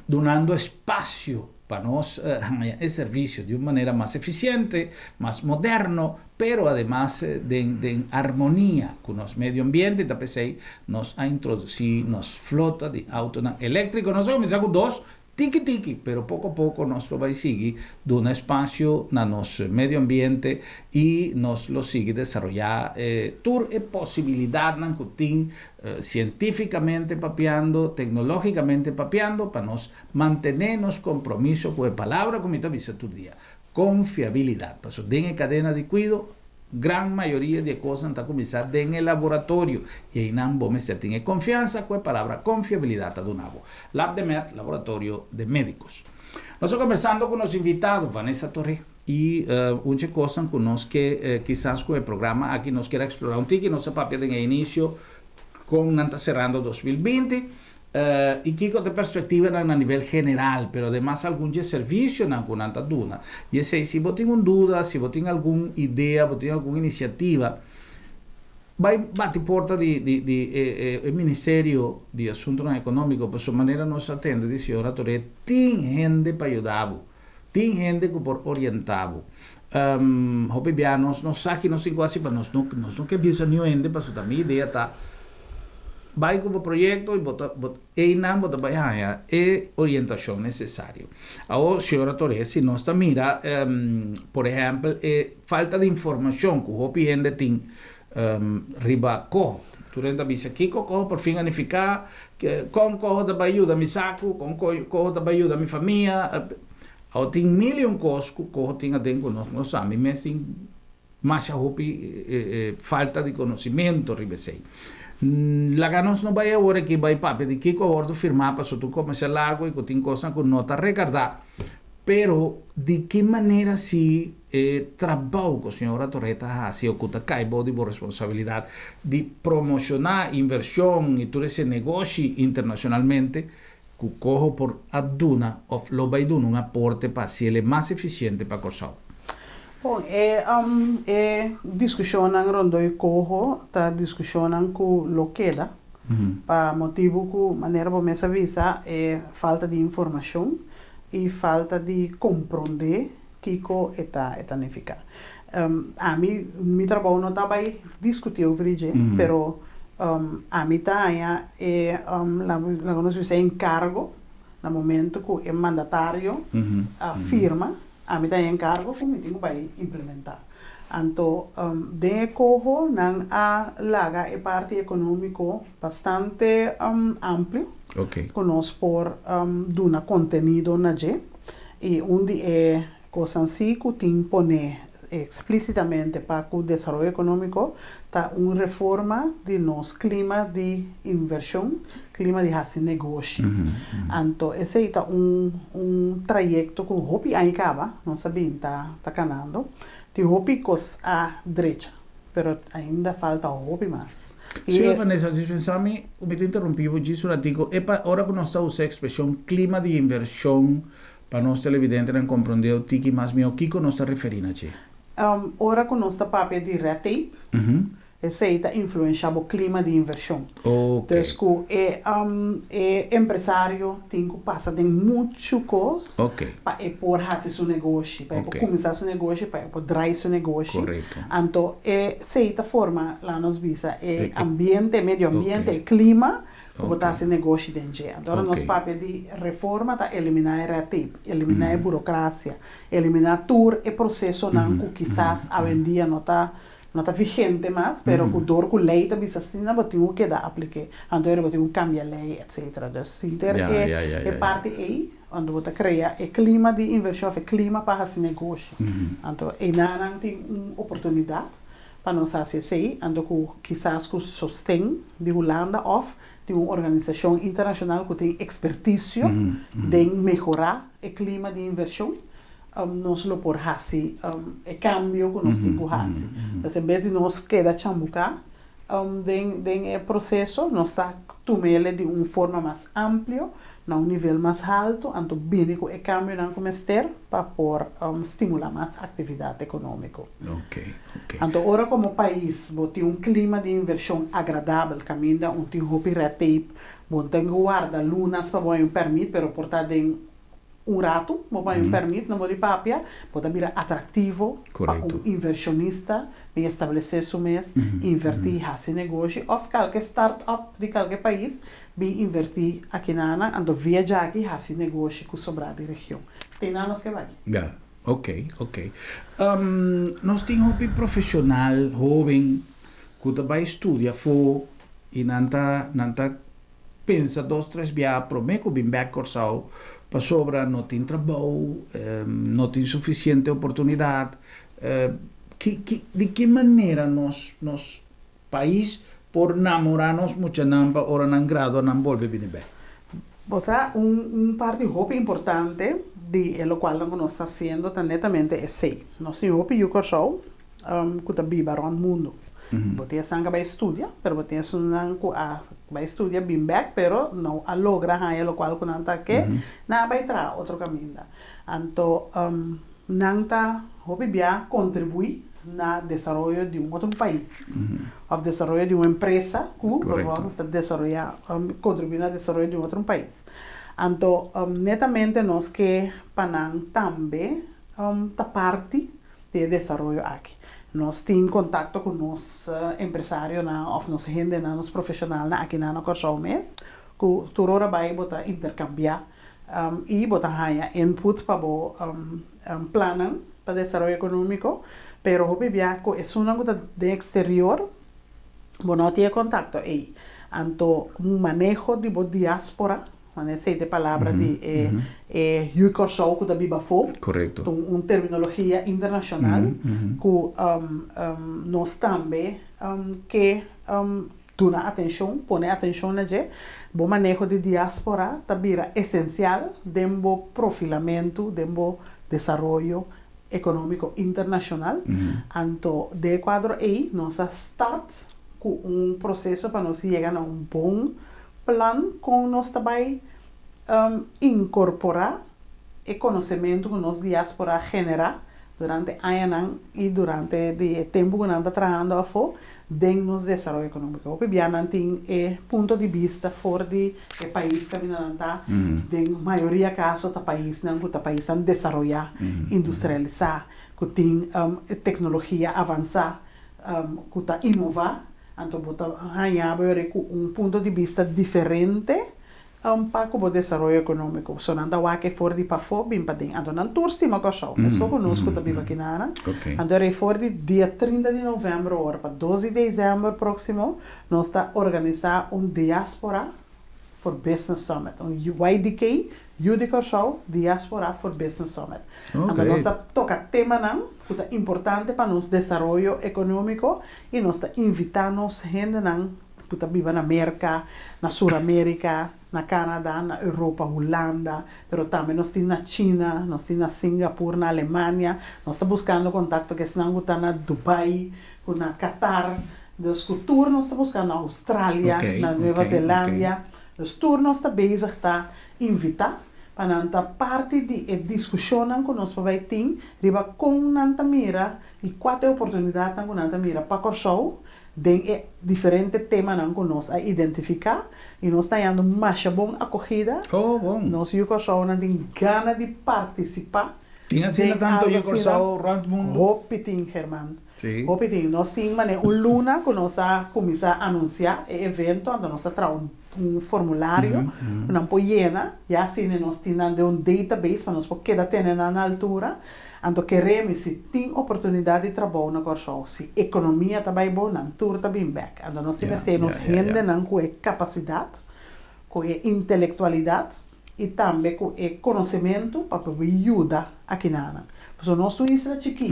dunando espasio pa nos haña e servisio di un manera mas efisiente, mas moderno, pero ademas den den armonia ku nos medio ambiente, ta p'esei nos a introdusí nos flota di autonan eléktriko. Nos a kuminsá ku dos, tiki tiki, pero poko poko nos lo bai sigui duna espasio na nos medio ambiente i nos lo sigui desaroyá tur e posibilidatnan ku tin sientífikamente papiando, teknológikamente papiando, pa nos Mantené nos kompromiso ku e palabra ku mi ta bisa tur dia, konfiabilidat. Pasobra den e kadena di kuido, gran mayoria di e kosnan ta kuminsá den e laboratorio i einan bo mester tin e konfiansa ku e palabra konfiabilidat ta duna bo. Labdemed, Laboratorio de Médicos. Nos ta kombersando ku nos invitado, Vanessa Toré, i un dje kosnan ku nos ke kisas ku e programa aki nos kier a eksplorá un tiki, nos a papia den e inisio kon nan ta serando 2020, I kiko ta e perspektivanan na nivel general, pero ademas algun dje servisionan ku nan ta duna. I esei, si bo tin un duda, si bo tin algun idea, bo tin algun inisiativa, bai bati porta di di di e e Ministerio di Asuntunan Ekonómiko, pasobra manera nos a tende di señora Toré, tin hende pa yuda bo, tin hende ku por orientá bo. Hopi bia nos no sa ki nos tin ku hasi, pa nos no nos no ke bisa niun hende, pasobra mi idea ta. Bai ku bo proyekto i bo ta bo einan bo ta bai haña e orientashon nesesario. Awor, señora Torres, si nos ta mira, por ehèmpel, e falta di informashon ku hopi hende tin riba koho. Tur hende ta bisa, Kiko koho por fin a nifiká? Kon koho ta bai yuda mi saku? Kon koho ta bai yuda mi famia? Awor tin mil i un kos ku koho tin aden ku nos no sa. Mi mes tin masha hopi falta di konosimentu riba esei. Laga nos no bai awor aki bai papia di kiko a wòrdu firmá pasobra ta un komersial largu i ku tin kosnan ku no ta rekardá. Pero di ki manera si e trabou ku señora Torre ta hasi o ku ta kai bou di bo responsabilidat di promoshoná invershon i tur ese negoshi internashonalmente ku koho por a duna òf lo bai duna un aporte pa hasi el e mas efisiente pa Kòrsou? Bon, e e diskushonnan rondó e koho ta diskushonnan ku lo keda pa motibu ku manera bo mes a bisa e falta di informashon i falta di komprondé kiko e ta e ta nifiká. Ami mi trabou no ta bai diskutí over di dje, pero ami ta haña e laga nos bisa e enkargo na momento ku e mandatario a firma, ami ta haña enkargo ku mi tin ku bai implementá. Anto den e koho nan a laga e parti ekonómiko bastante amplio ku nos por duna kontenido na dje i un di e kosnan si ku tin pone eksplísitamente pa ku desaroyo ekonómiko ta un reforma di nos klima di invershon, klima di hasi negoshi. Anto esei ta un un trayekto ku hopi aña kaba nos a bin ta ta kanando. Tin hopi kos a drecha, pero ainda falta hopi mas. I Señora e. Vanessa, dispensa mi ku mi ta interrumpí bo djis un ratico. E pa ora ku nos ta usa e ekspreshon klima di invershon pa nos televidentenan komprondé un tiki mas mihó kiko nos ta referí na dje. Ora ku nos ta papia di red tape, esei ta influenshá bo klima di invershon. Dus ku e e empresario tin ku pasa den muchu kos pa e por hasi su negoshi, pa e por kuminsá su negoshi, pa e por drai su negoshi. Anto esei ta forma, laga nos bisa, e ambiente, e medio ambiente, e klima ku bo ta hasi negoshi den dje. Anto ora nos papia di reforma ta eliminá e red tape, eliminá e burokrasia, eliminá tur e prosesonan ku kisas awendia no ta no ta vigente mas, pero ku dor ku lei ta bisa asina bo tin ku keda aplik'é. Anto ora bo tin ku kambia lei etcetera. Dus sinter e e parti ei anto bo ta krea e klima di invershon òf e klima pa hasi negoshi. Anto einanan tin un oportunidat pa nos hasi esei, anto ku kisas ku sosten di Hulanda òf di un organisashon internashonal ku tin ekspertisio den mehorá e klima di invershon, nos lo por hasi e kambio ku nos tin ku hasi. Entonces en bes di nos keda chambuká den den e proseso, nos ta tum'el di un forma mas amplio, na un nivel mas haltu, anto bini ku e kambionan ku mester pa por stimulá mas aktividat ekonómiko. Anto ora komo pais bo tin un klima di invershon agradabel kaminda un tin hopi red tape, bo no ten ku warda lunas pa bo haña un pèrmit, pero por ta den un ratu bo por haña un pèrmit no bo di papia, bo ta bira atraktivo pa un invershonista bin establesé su mes, invertí, hasi negoshi òf kalke start-up di kalke pais bin invertí aki na nan, anto via djaki hasi negoshi ku sobrá di region. Te nan nos ke bai. Ya, ok, ok. Nos tin hopi profeshonal hoben ku ta bai studia afó i nan ta nan ta pensa dos tres biaha promé ku bin bèk Kòrsou pasobra no tin trabou, no tin sufisiente oportunidat. Ki ki di ki manera nos nos pais por namorá nos muchanan pa ora nan gradua nan bolbe bini bèk? Bo sa, un un parti hopi importante di e lokualnan ku nos ta hasiendo ta netamente esei. Nos tin hopi yu Kòrsou ku ta biba rònt mundu. Bo tin esnan ku a bai studia, pero bo tin esunnan ku a bai studia bin bèk pero no a logra haña lokual ku nan ta ke, nan a bai traha otro kaminda. Anto nan ta hopi bia kontribuí na desaroyo di un otro pais òf desaroyo di un empresa ku vervolgens ta desaroyá, kontribuí na desaroyo di un otro pais. Anto netamente nos ke pa nan tambe ta parti di e desaroyo aki. Nos tin kontakto ku nos empresarionan òf nos hendenan, nos profeshonalnan aki na Kòrsou mes, ku tur ora bai bo ta interkambiá i bo ta haña input pa bo plannan pa desaroyo ekonómiko. Pero hopi bia ku esunnan ku ta den eksterior bo no tin e kontakto ei. Anto un maneho di bo diáspora, manera esei ta e palabra di e e yu Kòrsou ku ta biba afó, ta un terminologia internashonal ku nos tambe ke duna atenshon, pone atenshon na dje. Bo maneho di diáspora ta bira esensial den bo profilamentu, den bo desaroyo ekonómiko internashonal. Anto den e kuadro ei nos a start ku un proseso pa nos yega na un bon plan kon nos ta bai inkorporá e konosementu ku nos diáspora a generá durante añanan i durante di e tempu ku nan ta trahando afó den nos desaroyo ekonómiko. Hopi bia nan tin e punto di bista for di e pais kaminda nan ta, den mayoria kaso ta paisnan ku ta paisnan desaroyá, industrialisá, ku tin teknologia avansá, ku ta inová, anto bo ta haña bo yori ku un punto di bista diferente pa ku bo desaroyo ekonómiko. So nan ta wak e for di pafó bin paden. Anto nan tur stima Kòrsou, meskos ku nos ku ta biba akinan. Anto rei for di dia 30 di novèmber ora pa 2 di desèmber próksimo nos ta organisá un Diaspora for Business Summit, un YDK, Yu di Kòrsou Diaspora for Business Summit. Anto nos ta toka temanan ku ta importante pa nos desaroyo ekonómiko i nos ta invitá nos hendenan ku ta biba na Merka, na Sur Amerika, na Canada, na Europa, Hulanda, pero tambe nos tin na China, nos tin na Singapur, na Alemania, nos ta buskando kontakto ku esnan ku ta na Dubai, ku na Qatar, dus ku tur nos ta buskando, na Australia, na Nueva Zelandia, dus tur nos ta bezig ta invitá pa nan ta parti di e diskushonnan ku nos por bai tin riba kon nan ta mira i kua ta e oportunidatnan ku nan ta mira pa Kòrsou den e diferente temanan ku nos a identifiká i nos ta hañando masha bon akogida. Oh, bon. Nos yu Kòrsounan tin gana di partisipá Tin asina den tantu algu yu asina. Kòrsou rònt mundu? Hopi tin, German. Sí. Hopi tin. Nos tin manera un luna ku nos a kuminsá anunsiá e evento, anto nos a traha un un formulario ku nan por yena, ya asina nos tin nan den un database pa nos por keda tene nan na altura. Anto keremi si tin oportunidat di trabou na Kòrsou, si ekonomia ta bai bon, nan tur ta bin bèk. Anto nos tin mester nos hendenan ku e kapasidat, ku e intelektualidat i tambe ku e konosementu pa por bin yuda akinanan. Pasobra nos ta un isla chikí,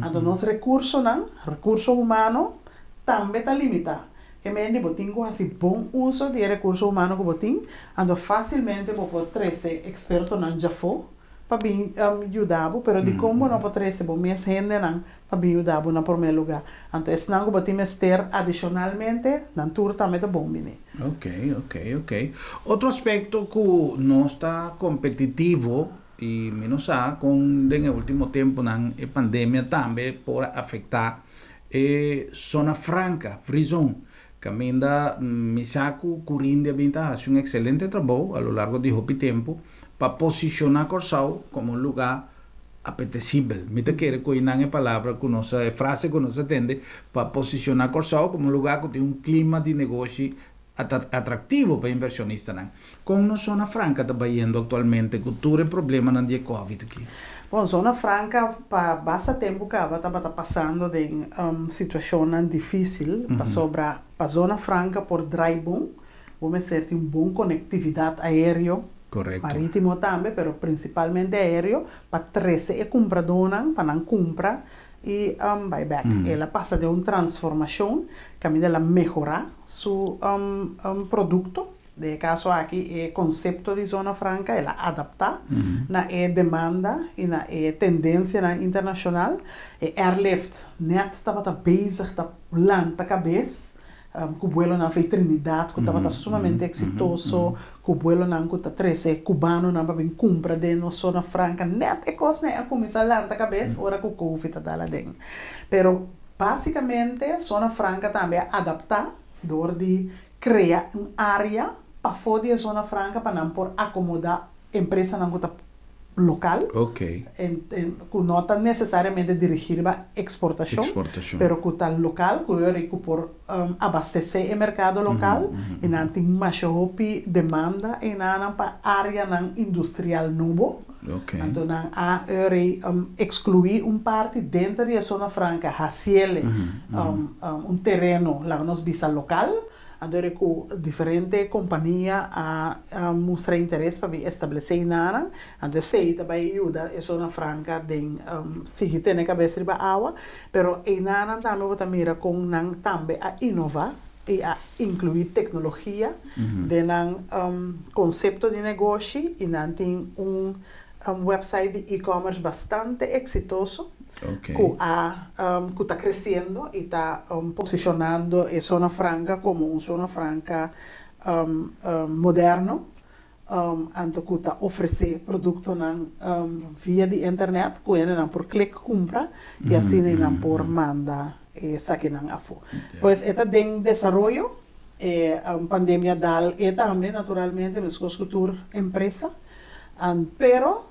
anto nos rekursonan, rekurso humano, tambe ta limitá. Ke mende bo tin ku hasi bon uso di e rekurso humano ku bo tin, anto fásilmente bo por trese ekspertonan djafó pa bin yuda bo, pero dikon bo no por trese bo mes hendenan pa bin yuda bo na promé lugá? Anto esnan ku bo tin mester adishonalmente, nan tur tambe ta bon bini. Ok, ok, ok. Otro aspekto ku nos ta kompetitivo i mi no sa kon den e último tempunan e pandemia tambe por a afektá e zona franka, free zone, kaminda mi sa ku Curinde a bin ta hasi un ekselente trabou a lo largo di hopi tempu pa posishoná Kòrsou komo un lugá apetesibel. Mi ta kere ku einan e palabra ku nos a, e frase ku nos a tende, pa posishoná Kòrsou komo un lugá ku tin un klima di negoshi atraktivo pa invershonistanan. Kon nos Zona Franka ta bayendo aktualmente ku tur e problemanan di e Covid aki? Bon, Zona Franka pa basta tempu kaba tabata pasando den situashonnan difísil pasobra pa Zona Franka por drai bon, Bo mester tin un bon konektividat aéreo, marítimo tambe, pero prinsipalmente aéreo, pa trese e kumpradónan pa nan kumpra i bai bèk. El a pasa den un transformashon kaminda el a mehorá su produkto, den e kaso aki e konsepto di Zona Franka el a adaptá na e demanda i na e tendensianan internashonal. E airlift nèt tabata bezig ta lanta kabes. Ku buelonan fei Trinidad ku tabata sumamente eksitoso, ku buelonan ku ta trese kubanonan pa bin kumpra den nos zona franka. Nèt e kosnan ei a kuminsá lanta kabes ora ku Covid a dal aden. Pero básikamente zona franka tambe a adaptá dor di krea un área pafó di e zona franka pa nan por akomodá empresanan ku ta. lokal, ku no ta nesesariamente dirigí riba eksportashon, pero ku ta lokal, ku yori ku por abastesé e merkado lokal i nan tin masha hopi demanda einanan pa áreanan industrial nobo. Anto nan a yori ekskluí un parti denter di e zona franka, hasiele un tereno, laga nos bisa lokal. Anto eri ku diferente kompania a mustra interes pa bin establesé einanan. Anto esei ta bai yuda e zona franka den sigui tene kabes riba awa. Pero einanan tambe bo ta mira kon nan tambe a inová i a inkluí teknologia den nan konsepto di negoshi i nan tin un website di e-commerce bastante eksitoso ku a ku ta kresiendo i ta posishonando e zona franka komo un zona franka moderno anto ku ta ofresé produktonan via di internet ku hendenan por klik kumpra i asina nan por manda esakinan afó. Pues e ta den desaroyo, e pandemia dal e tambe naturalmente meskos ku tur empresa, pero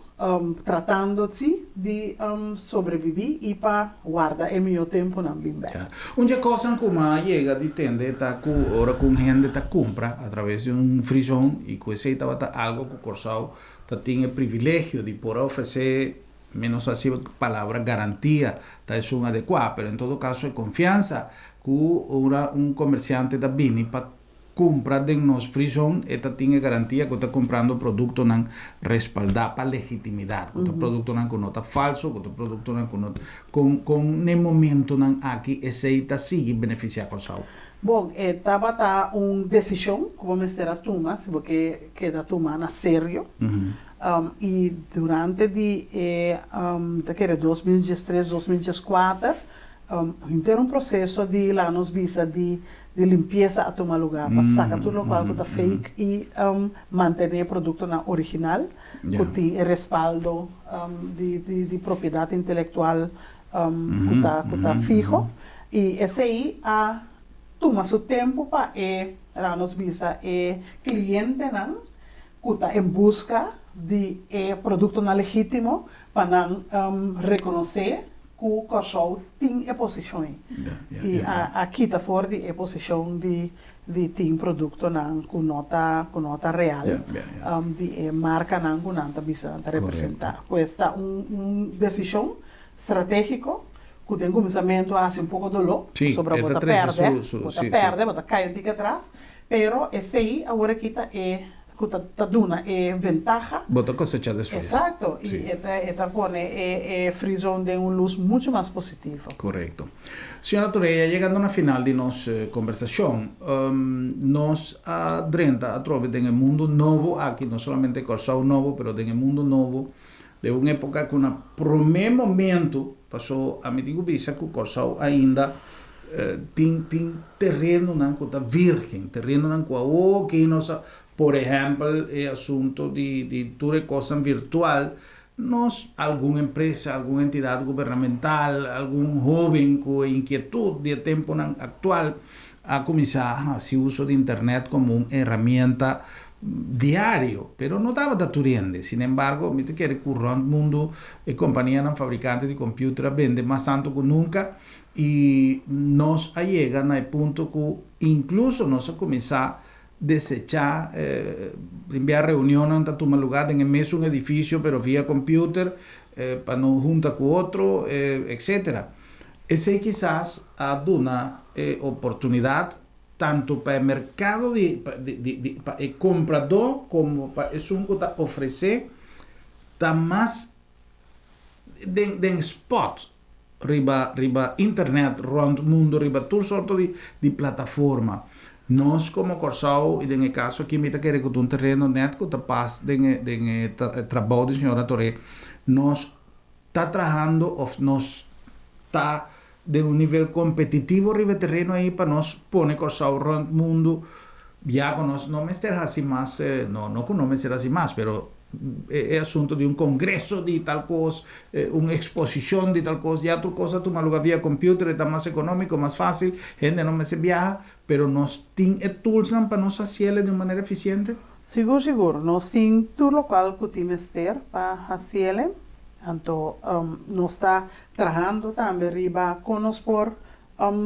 tratando si di sobrebibí i pa warda e mihó tempunan bin bèk. Un dje kosnan ku mi a yega di tende ta ku ora ku un hende ta kumpra atraves di un free zone i ku esei tabata algu ku Kòrsou ta tin e privilegio di por a ofresé, mi no sa si e palabra garantia ta esun adekuá, pero en todo kaso e konfiansa ku ora un komersiante ta bini pa Kumpra den nos free zone e ta tin e garantia ku ta kumprando produktonan respaldá pa legitimidat, ku ta produktonan ku no ta falso, ku ta produktonan ku no kon kon n'e momentonan aki esei ta sigui benefisiá Kòrsou? Bon, e tabata un desishon ku bo mester a tuma si bo ke keda tuma na serio. I durante di e ta kere 2013, 2014 henter un proseso di laga nos bisa di di limpiesa a tuma lugá pa saka tur lokual ku ta fake i mantené e produktonan original ku tin e respaldo di di propiedat intelektual ku ta ku ta fiho. I esei a tuma su tempu pa e laga nos bisa e klientenan ku ta en buska di e produktonan legítimo pa nan rekonosé ku Kòrsou tin e posishon ei i a kita for di e posishon di di tin produktonan ku no ta ku no ta real di e markanan ku nan ta bisa nan ta representá. Pues ta un un desishon stratégiko ku den kuminsamentu a hasi un poko doló pasobra bo ta pèrdè bo ta pèrdè bo ta kai un tiki atras pero esei awor aki ta e Ku ta ta duna e ventaha. Bo ta kosecha despues. Exacto, i e ta e ta pone e e free zone den un lus mucho mas positivo. Korekto. Señora Toreya, yegando na final di nos kombersashon, nos a drenta atrobe den e mundu nobo aki, no solamente Kòrsou nobo, pero den e mundu nobo, den un époka ku na promé momentu, paso ami tin ku bisa ku Kòrsou ainda Tin tin terenonan ku ta virgen, terenonan ku awo ki nos a, por ehèmpel e asunto di di tur e kosnan virtual, nos algun empresa, algun entidat gubernamental, algun hóben ku e inkietut di e tempunan aktual a kuminsá hasi uso di internet komo un herramienta diario, pero no tabata tur hende. Sin embargo, mi ta kere ku rònt mundu e kompanianan fabrikante di kompiuter a bende mas tantu ku nunka. I nos a yega na e punto ku inkluso nos a kuminsá desechá limpiá reunionnan ta tuma lugá den e mesun edifisio pero via computer pa no hunta ku otro etcetera. Esei kisas a duna e oportunidat tantu pa e merkado di pa e kompradó komo pa esun ku ta ofresé ta mas den den spot riba riba internet rond mundo riba tur sorto di di plataforma. Nos komo Kòrsou i den e kaso aki mi ta kere ku ta un tereno nèt ku ta pas den e den e trabou di señora Toré nos ta trahando òf nos ta den un nivel kompetitivo riba e tereno ei pa nos pone Kòrsou rond mundu ya ku nos no mester hasi mas no no ku no mester hasi mas pero e asunto di un kongreso di tal kos un eksposishon di tal kos ya tur kos a tuma luga via computer e ta mas ekonómiko mas fásil hende no mester biaha pero nos tin e toolsnan pa nos hasiel di un manera efisiente. Sigur sigur, nos tin tur lokual ku tin mester pa hasiele, anto nos ta trahando tambe riba kon nos por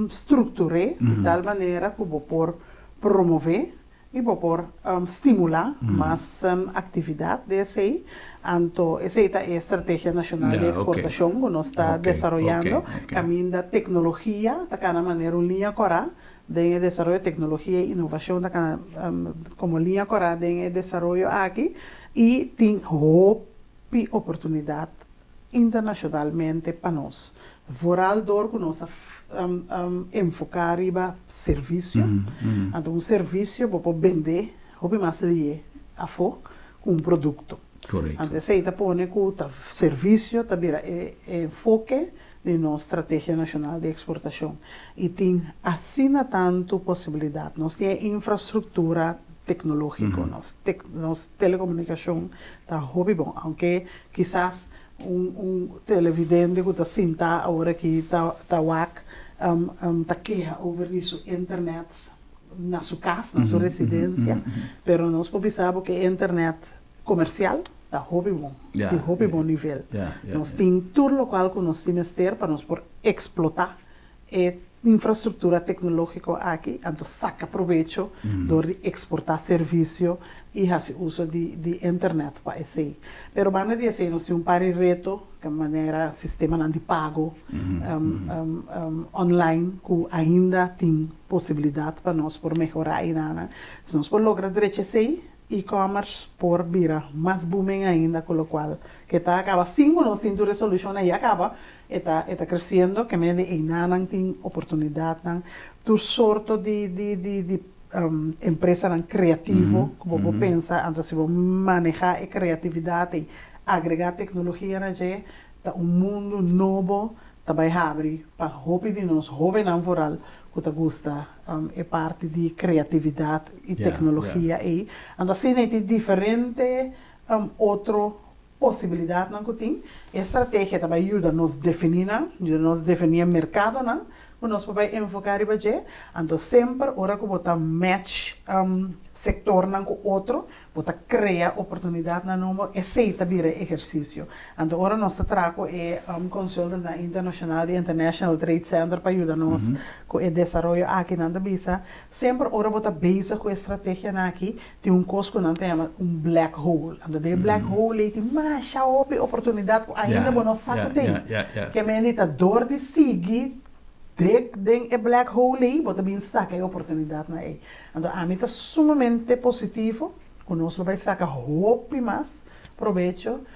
struktur'é di tal manera ku bo por promové i bo por stimulá mas aktividat di esei. Anto esei ta e Estrategia Nashonal di Eksportashon ku nos ta desaroyando, kaminda teknologia ta kana manera un liña kòrá den e desaroyo, teknologia i inovashon ta kana komo liña kòrá den e desaroyo aki i tin hopi oportunidat internashonalmente pa nos. Vooral dor ku nos a enfoká riba servisio. Anto un servisio bo por bendé hopi mas lié afó ku un produkto. Anto esei ta pone ku ta servisio ta bira e enfoke di nos Strategia Nashonal di Eksportashon. I tin asina tantu posibilidat. Nos tin e infrastruktura teknológiko, nos telekomunikashon ta hopi bon, aunke kisas Un un televidente ku ta sinta awor aki ta ta wak ta keha over di su internet na su kas, na su residensia, pero nos por bisa bo ku e internet komersial ta hopi bon, di hopi bon nivel. Nos tin tur lokual ku nos tin mester pa nos por eksplotá E infrastruktura teknológiko aki anto saka probecho dor di eksportá servisio i hasi uso di di internet pa esei. Pero banda di esei nos tin un par di reto ke manera sistemanan di pago online ku ainda tin posibilidat pa nos por mehorá einanan. Si nos por logra drecha esei, E-commerce por bira mas booming ainda ku lokual ke ta kaba sin ku nos tin tur e solushonnan ya kaba e ta e ta kresiendo ke mende einanan tin oportunidatnan tur sorto di di di di empresanan kreativo ku bo por pensa anto si bo maneha e kreatividat ei agrega teknologia na dje ta un mundu nobo ta bai habri pa hopi di nos hobennan vooral ku ta gusta e parti di kreatividat i teknologia ei. Anto asina ei tin diferente otro posibilidatnan ku tin. E strategia ta bai yuda nos definí nan, yuda nos definí e merkadonan ku nos por bai enfoká riba dje. Anto semper ora ku bo ta match sektornan ku otro, Bo ta krea oportunidatnan nobo, esei ta bira e ehersisio. Anto ora nos ta traha ku e consultantnan internashonal di International Trade Center pa yuda nos ku e desaroyo aki, nan ta bisa, semper ora bo ta bezig ku e strategianan aki, tin un kos ku nan ta yama un black hole. Anto den e black hole ei tin masha hopi oportunidat ku ainda bo no sa ku tin. Ke mende ta dor di sigui dek den e black hole ei, bo ta bin saka e oportunidatnan ei. Anto ami ta sumamente positivo ku nos lo bai saka hopi mas probecho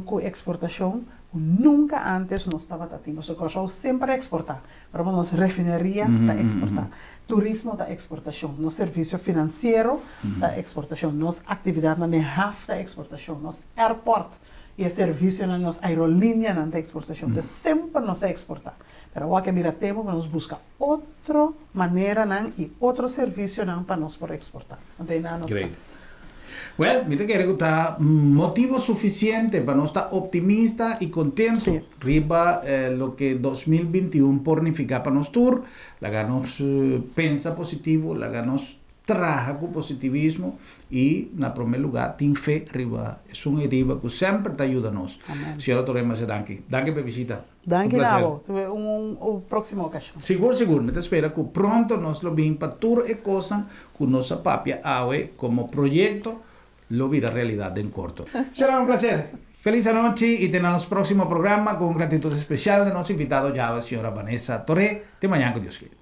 ku eksportashon ku nunka ántes nos tabata tin. Pasobra Kòrsou semper a eksportá, pero nos refineria ta eksportá, turismo ta eksportashon, nos servisio finansiero ta eksportashon, nos aktividatnan den haf ta eksportashon, nos airport i e servisionan, nos aerolinianan ta eksportashon. Entonces semper nos a eksportá, pero awor ke bira tempu pa nos buska otro maneranan y otro servicionan pa nos por exporta. Anto eynan nos ta. Great. Well, mi ta kere ku ta motibo suficiente pa nos ta optimista y contento riba loke 2021 por nifica pa nos tur. Laga nos pensa positivo, laga nos Traha ku positivismo i na promé lugá tin fe riba esun ei riba ku semper ta yuda nos. Señora Torre masha danki. Danki pa e bishita. Danki na abo. Te wee un próksimo okashon. Sigur sigur. Mi ta spera ku pronto nos lo bin pa tur e kosnan ku nos a papia awe komo proyekto lo bira realidat den korto. Será un plaser. Felis anochi i te na nos próksimo programa ku un gratitud espesial na nos invitado djawe señora Vanessa Torre. Te mañan ku Dios kere.